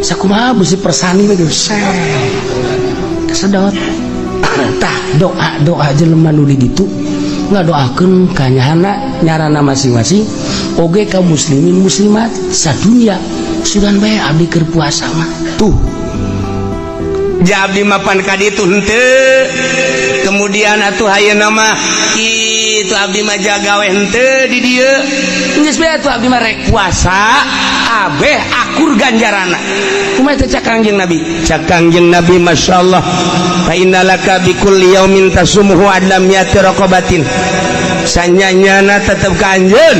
Sakumaha beusi persani we geus kesedot. Tah, doa doa jelema nu di ditu ngadoakeun ka nyahana nyarana masing-masing oge ka muslimin muslimat sadunya, sugan bae abdi keur puasa mah. Tuh, ja abdi mapan ka ditu henteu. Kemudian atuh ayeuna mah kitu, abdi mah jagawe henteu di dieu. Geus bae atuh abdi mah rek puasa abeh akur ganjarana. Kumaha teh cak Kangjeng Nabi? Cak Kangjeng Nabi, masyaallah, fa innalaka bi kulli yaumin tasumuhu adla miati raqabatin. Sanyanyana tetep ka anjeun,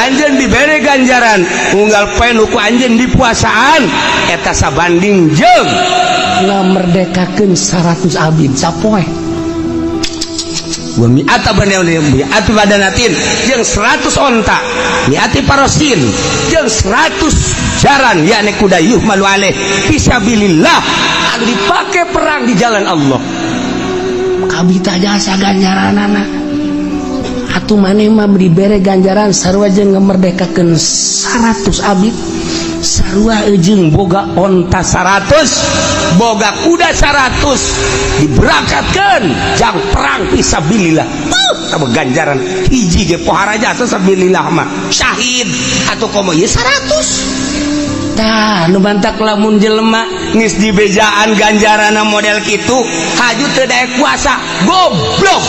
anjeun dibere ganjaran unggal poe nu ku anjeun dipuasaan eta sabanding jeung ngamerdekakeun 100 abid sapoe. Wa mi'ata mi'ati badanatin, jeung 100 onta, mi'ati parosin, jeung 100 jaran, yakni kuda, yuhmalu alaih fisabilillah, anu dipake perang di jalan Allah. Kabita jasa ganjaranana atuh maneh mah dibere ganjaran sarua jeung ngamerdekakeun 100 abid, sarua jeung boga onta 100, boga kuda 100, diberangkatkan jang perang fisabilillah. Tambah ganjaran hiji ge pohara jasa sabilillah mah syahid atau komo ieu 100. Tah, nu bantak lamun jelema geus dibejaan ganjaranna model kitu, haju teu daek puasa, goblok.